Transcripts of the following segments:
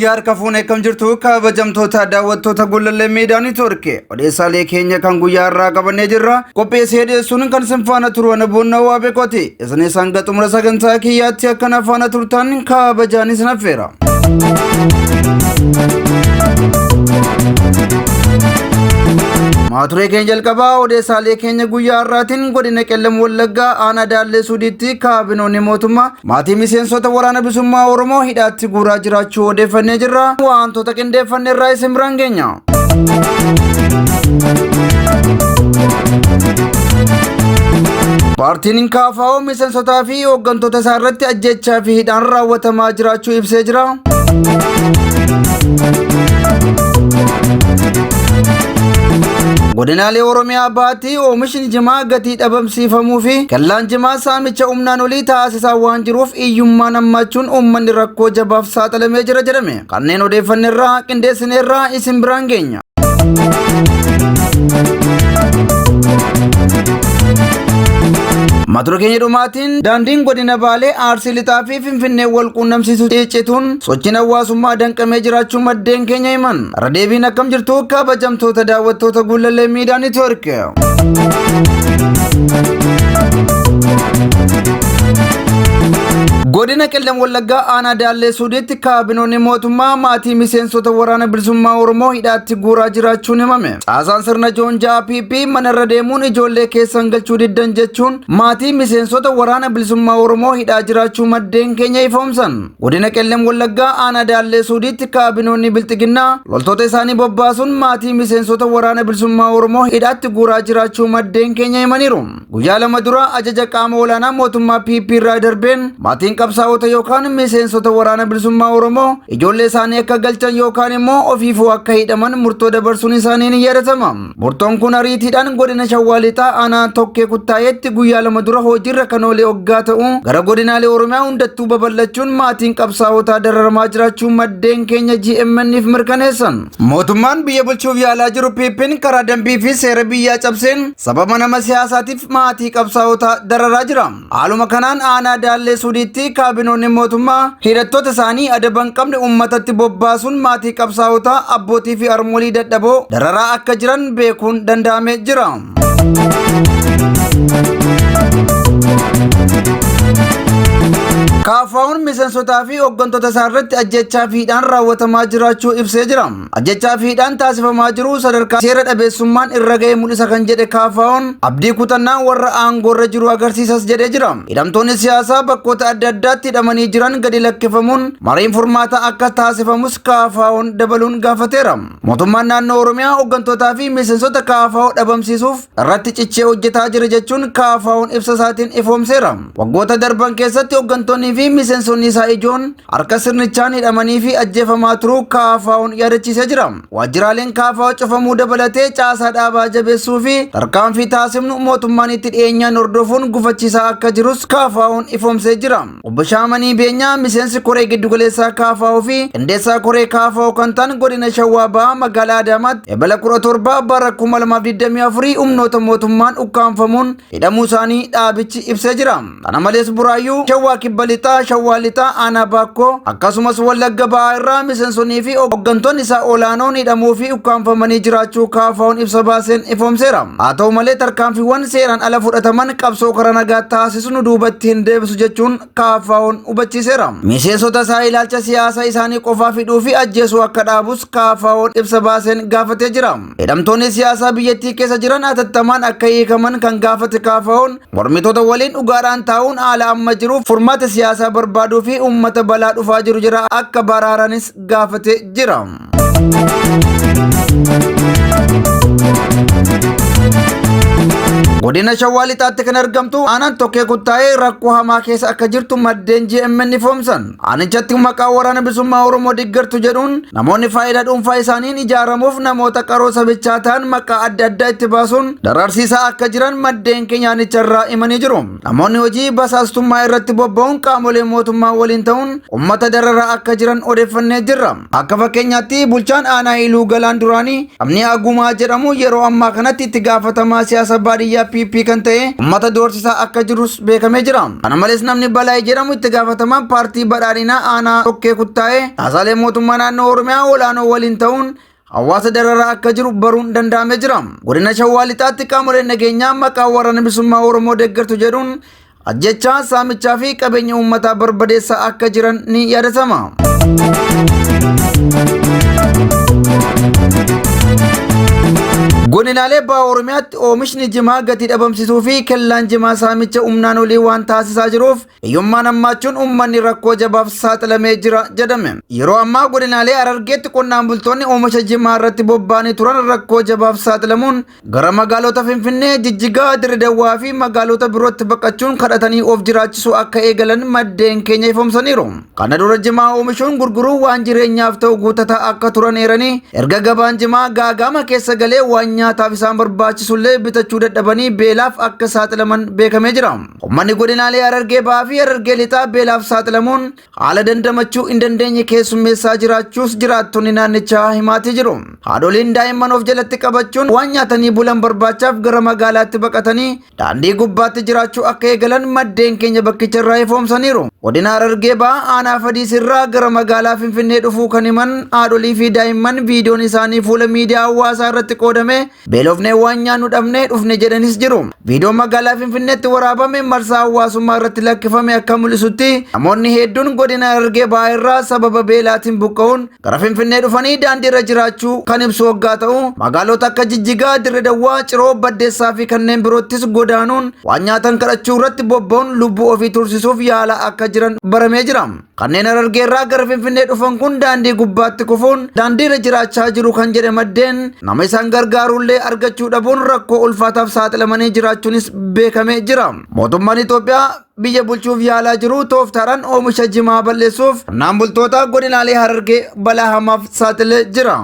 Yooyyaa harka fuune akkam jirtu kabajamtoota daawwattoota Gullallee Miidiyaa Neetwoork odeessaalee keenya kan guyyaa irraa qabannee jirra. Qopheessee dhiyeessuun kan isin faana turu ana Boonnaa Waabeqooti. Isinis hanga xumura sagantaa kiyyaatti akkana faana turtan kabajaan isin affeera. Maaturee keenya jalqabaa odeessaalee keenya guyyaa har'aatiin godina Qellem Wallaggaa aanaa Daallee Suudiitti kaabinoonni mootummaa maatii miseensota waraana bilisummaa Oromoo hidhaatti guuraa jiraachuu odeeffannee jirra. Wantoota qindeeffanne irraa isin biraan geenya. Paartiin KFO miseensotaa fi hooggantoota isaa irratti ajjeechaa fi hidhaan raawwatamaa jiraachuu ibsee jira. Godinaalee Oromiyaa Bahaatti oomishni jimaa gatii dhabamsiifamuu fi callaan jimaa saamicha humnaan olii taasisaa waan jiruuf hiyyummaan hammaachuun uummanni rakkoo jabaaf saaxilamee jira jedhame. Kanneen odeeffannerraa qindeessineerraa isin biraan geenya. Mata duree keenya dhumaatiin daandiin godina Baalee Arsii Lixaa fi Finfinnee wal quunnamsiisu ciccituun sochiin hawaasummaa danqamee jiraachuu maddeen keenya himan. Irra deebiin akkam jirtu kabajamtoota daawwattoota Gullallee Miidiyaa Neetwoork. Godina Qellem Wallaggaa aanaa Daallee Suudiitti kaabinoonni mootummaa maatii miseensota waraana bilisummaa Oromoo hidhaatti guuraa jiraachuun himame. Caasaan sirna joonjaa PP manarra deemuun ijoollee keessan galchuu diddan jechuun maatii miseensota waraana bilisummaa Oromoo hidhaa jiraachuu maddeen keenya ifoomsan. Godina Qellem Wallaggaa aanaa Daallee Suudiitti kaabinoonni bilxiginnaa loltoota isaanii bobbaasuun maatii miseensota waraana bilisummaa Oromoo hidhaatti guuraa jiraachuu maddeen keenya himaniiru. Guyyaa lama dura ajaja qaama olaanaa mootummaa PP irraa darbeen maatiin qabsaa'ota yookaan miseensota waraana bilisummaa Oromoo ijoollee isaanii akka galchan yookaan immoo ofiifuu akka hidhaman murtoo dabarsuun isaanii ni yaadatama. Murtoon kun ariitiidhaan godina Shawaa Lixaa aanaa Tokkee Kuttaayeetti guyyaa lama dura hojiirra kan oole hoggaa ta'u gara godinaalee Oromiyaa hundattuu babal'achuun maatiin qabsaa'otaa dararamaa jiraachuu maddeen keenya GMN'if mirkaneessan. Mootummaan biyya bulchuuf yaalaa jiru PP'n karaa dambii fi seera biyyaa cabseen sababa nama siyaasaatiif maatii qabsaa'otaa dararaa jira. Haaluma kanaan aanaa Daallee Suudiitti kaabinoonni mootummaa hidhattoota isaanii adaba hin qabne uummatatti bobbaasuun maatii qabsaa'otaa abbootii fi harmoolii dadhaboo dararaa akka jiran beekuun danda'amee jira. KFO'n miseensotaa fi hooggantoota isaa irratti ajjechaa fi hidhaan raawwatamaa jiraachuu ibsee jira. Ajjechaa fi hidhaan taasifamaa jiru sadarkaa seera dhabeessummaan irra ga'e mul'isa kan jedhe KFO'n abdii kutannaa warra aangoorra jiru agarsiisas jedhee jira. Hidhamtoonni siyaasaa bakkoota adda addaatti hidhamanii jiran gadi lakkifamuun mariin furmaataa akka taasifamus KFO'n dabaluun gaafateera. Mootummaan naannoo Oromiyaa hooggantootaa fi miseensota KFO dhabamsiisuuf irratti cichee hojjetaa jira jechuun KFO'n ibsa isaatiin ifoomseera. Waggoota darban keessatti hooggantoonnii fi miseensonni isaa ijoon harka sirnichaan hidhamanii fi ajjeefamaa turuu KFO'n yaadachiisee jira. Waajjiraaleen KFO cufamuu dabalatee caasaa dhaabaa jabeessuu fi tarkaanfii taasifnu mootummaan itti dhiyeenyaan hordofuun gufachiisaa akka jirus KFO'n ifoomsee jira. Obbo Shaamanii Beenyaa miseensi koree giddugaleessaa KFO fi qindeessaa koree KFO kan ta'an godina Shawaa Bahaa magaalaa Adaamaatti ebala 17 bara 2024 humnoota mootummaan ukkaamfamuun hidhamuu isaanii dhaabichi ibsee jira. Kana malees Buraayyuu, Shawaa Kibba Lixaa, Shawaa Lixaa, Aanaa Baakkoo akkasumas Wallagga Bahaa irraa miseensonnii fi hooggantoonni isaa olaanoon hidhamuu fi ukkaamfamanii jiraachuu KFO'n ibsa baaseen ifoomseera. Haa ta'u malee tarkaanfiiwwan seeraan ala fudhataman qabsoo karaa nagaa taasisnu duubatti hin deebisu jechuun KFO'n hubachiiseera. Miseensota isaa ilaalcha siyaasaa isaanii qofaa fidhuu fi ajjeesuu akka dhaabus KFO'n ibsa baaseen gaafatee jira. Hidhamtoonni siyaasaa biyyattii keessa jiran hatattamaan akka hiikaman kan gaafate KFO'n mormitoota waliin dhugaadhaan taa'uun haala amma jiruuf furmaata siyaasaa barbaaduu fi uummata balaa dhufaa jiru jira akka baraaranis gaafate jira. Godina Shawaa Lixaatti kan argamtu aanaan Tokkee Kuttaayee rakkoo hamaa keessa akka jirtu maddeen GMN ifoomsan. Aanichatti maqaa waraana bilisummaa Oromoo deeggartu jedhuun namoonni faayidaa dhuunfaa isaaniin ijaaramuuf namoota qaroo sabichaa ta'an maqaa adda addaa itti baasuun dararsiisaa akka jiran maddeen keenya aanicharraa himanii jiru. Namoonni hojii basaastummaa irratti bobba'uun qaamolee mootummaa waliin ta'uun uummata dararaa akka jiran odeeffannee jirra. Akka fakkeenyaatti bulchaan aanaa Iluu Galaan duraanii Amni Agumaa jedhamu yeroo ammaa kanatti itti gaafatamaa siyaasa baadiyyaa PP kan ta'e uummata doorsisaa akka jirus beekamee jira. Kana malees namni Balaay jedhamu itti gaafatamaan paartii badhaadhinaa aanaa Tokkee Kuttaa'ee caasaalee mootummaa naannoo Oromiyaa olaanoo waliin ta'uun hawaasa dararaa akka jiru baruun danda'amee jira. Godina Shawaa Lixaatti qaamoleen nageenyaa maqaa waraana bilisummaa Oromoo deeggartu jedhuun ajjechaa, saamichaa fi qabeenya uummataa barbadeessaa akka jiran ni yaadatama. Godinaalee Baha Oromiyaatti oomishni jimaa gatii dhabamsiisuu fi kellaan jimaa saamicha humnaan olii waan taasisaa jiruuf hiyyummaan hammaachuun uummanni rakkoo jabaaf saaxilamee jira jedhame. Yeroo ammaa godinaalee Harargeetti qonnaan bultoonni oomisha jimaa irratti bobba'anii turan rakkoo jabaaf saaxilamuun gara magaalota Finfinnee, Jijjigaa, Dirre Dawaa fi magaalota birootti baqachuun kadhatanii of jiraachisuu akka eegalan maddeen keenya ifoomsaniiru. Kana dura jimaa oomishuun gurguruu waan jireenyaaf ta'u guutataa akka turan eeranii erga gabaan jimaa gaagama keessa galee waan nyaataaf isaan barbaachisullee bitachuu dadhabanii beelaaf akka saaxilaman beekamee jira. Uummanni godinaalee Harargee Bahaa fi Harargee Lixaa beelaaf saaxilamuun haala dandamachuu hin dandeenye keessummeessaa jiraachuus jiraattonni naannichaa himaatii jiru. Haadholiin daa'imman of jalatti qabachuun waan nyaatanii bulan barbaachaaf gara magaalaatti baqatanii daandii gubbaatti jiraachuu akka eegalan maddeen keenya bakkicha irraa ifoomsaniiru. Godina Harargee Bahaa aanaa Fadiis irraa gara magaalaa Finfinnee dhufuu kan himan haadholii fi daa'imman viidiyoon isaanii fuula miidiyaa hawaasaa irratti qoodame beelofnee waan nyaannu dhabnee dhufne jedhanis jiru. Viidiyoon magaalaa Finfinneetti waraabame marsaa hawaasummaa irratti lakkifame akka mul'isutti namoonni hedduun godina Harargee Bahaa irraa sababa beelaatiin buqqa'uun gara Finfinnee dhufanii daandii irra jiraachuu kan ibsu waggaa ta'u magaalota akka Jijjigaa, Dirre Dawwaa, Ciroo, Baddeessaa fi kanneen biroottis godaanuun waan nyaatan kadhachuu irratti bobba'uun lubbuu ofii tursiisuuf yaala akka jiran baramee jira. Kanneen Harargee irraa gara Finfinnee dhufan kun daandii gubbaatti kufuun daandii irra jiraachaa jiru kan jedhe maddeen nama isaan gargaarullee argachuu dhabuun rakkoo ulfaataaf saaxilamanii jiraachuunis beekamee jira. Mootummaan Itoophiyaa biyya bulchuuf yaalaa jiru tooftaadhaan oomisha jimaa balleessuuf qonnaan bultoota godinaalee Harargee balaa hamaaf saaxilee jira.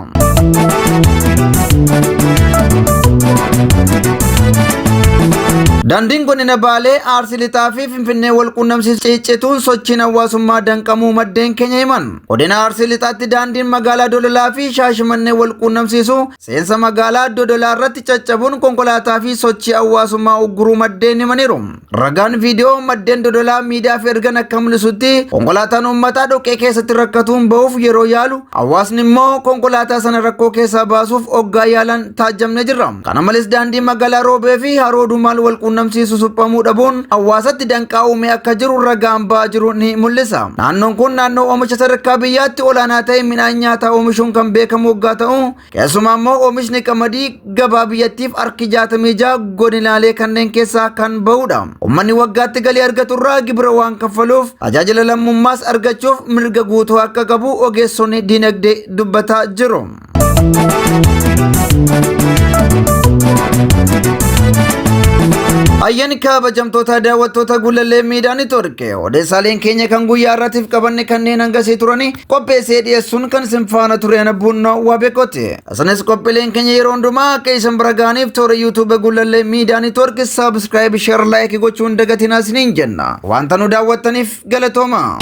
Daandiin godina Baalee, Arsii Lixaa fi Finfinnee wal quunnamsiisu ciccituun sochiin hawaasummaa danqamuu maddeen keenya himan. Godina Arsii Lixaatti daandiin magaalaa Dodolaa fi Shaashimannee wal quunnamsiisu seensa magaalaa Dodolaa irratti caccabuun konkolaataa fi sochii hawaasummaa ugguruu maddeen himaniiru. Ragaan viidiyoo maddeen Dodolaa miidiyaaf ergan akka mul'isutti konkolaataan uummataa dhoqqee keessatti rakkatuun ba'uuf yeroo yaalu hawaasni immoo konkolaataa sana rakkoo keessaa baasuuf oggaa yaalan taajjabne jirra. Kana malees daandii magaalaa Roobee fi Haroo Dumaal wal quunnamsiisu suphamuu dhabuun hawaasatti danqaa uumee akka jiru ragaan ba'aa jiru ni mul'isa. Naannoon kun naannoo oomisha sadarkaa biyyaatti olaanaa ta'e midhaan nyaataa oomishuun kan beekamu waggaa ta'u Keessumaa immoo oomishni qamadii gabaa biyyattiif harki 66 godinaalee kanneen keessaa kan bahudha. Uummanni waggaatti galii argatu irraa gibira waan kaffaluuf tajaajila lammummaas argachuuf mirga guutuu akka qabu ogeessonni dinagdee dubbataa jiru. Ayyan kabajamtoota daawwattoota Gullallee Miidiyaa Neetwoork odeessaaleen keenya kan guyyaa irraatiif qabanne kanneen hangasii turanii qopheessee dhiyeessuun kan isin faana ture ana Buunnoo Waabekooti. Isinis qophiileen keenya yeroo hundumaa akka isin bira ga'aniif toora YouTube Gullallee Miidiyaa Neetwoork subscribe, share, like gochuun dagatinaa isiniin jenna. Wanta nu daawwattaniif galatooma.